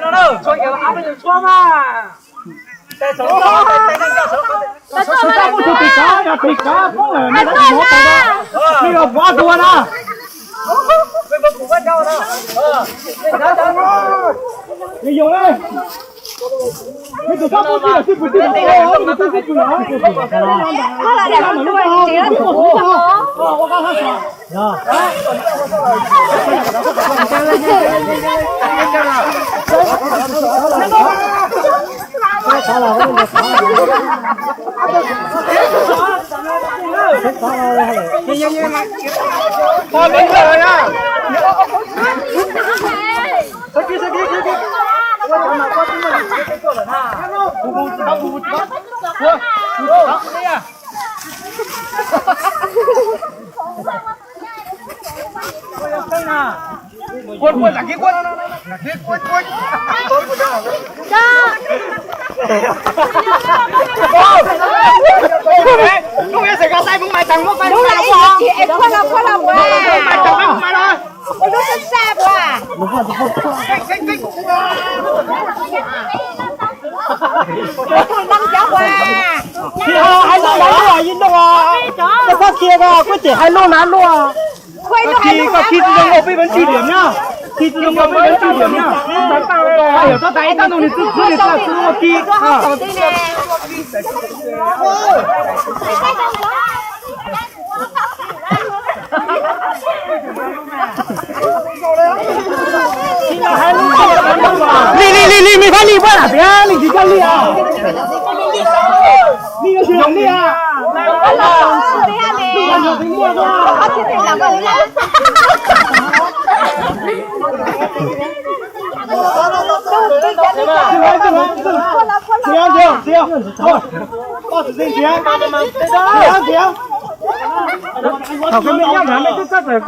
Txhua yam ab peb tug txhua mas. Tus tub tus kav, tus kav poob lawm, nej tab sis yuav pais da, nej yuav pov dua na. Nws yoov le. Nws tus kab poob tij lawm, tij pwm tij pwm, tij pwm tij pwm. Khi ho hais lus na luaj, ib lub, koj txhob khi ko, koj khi tsis zoo nkauj peb vẫn trừ điểm nhá. Khi tsis zoo nkauj peb vẫn trừ điểm nhá. Yog txhob tas ib tag ntuj nws txwv txwv nws txwv txwv ua khi. Li li li li, me phab li puab lam tias li tsis coj li os. Li yuav tsis zoo li os. Thaum koj me nyob mas nej twb txawj tawm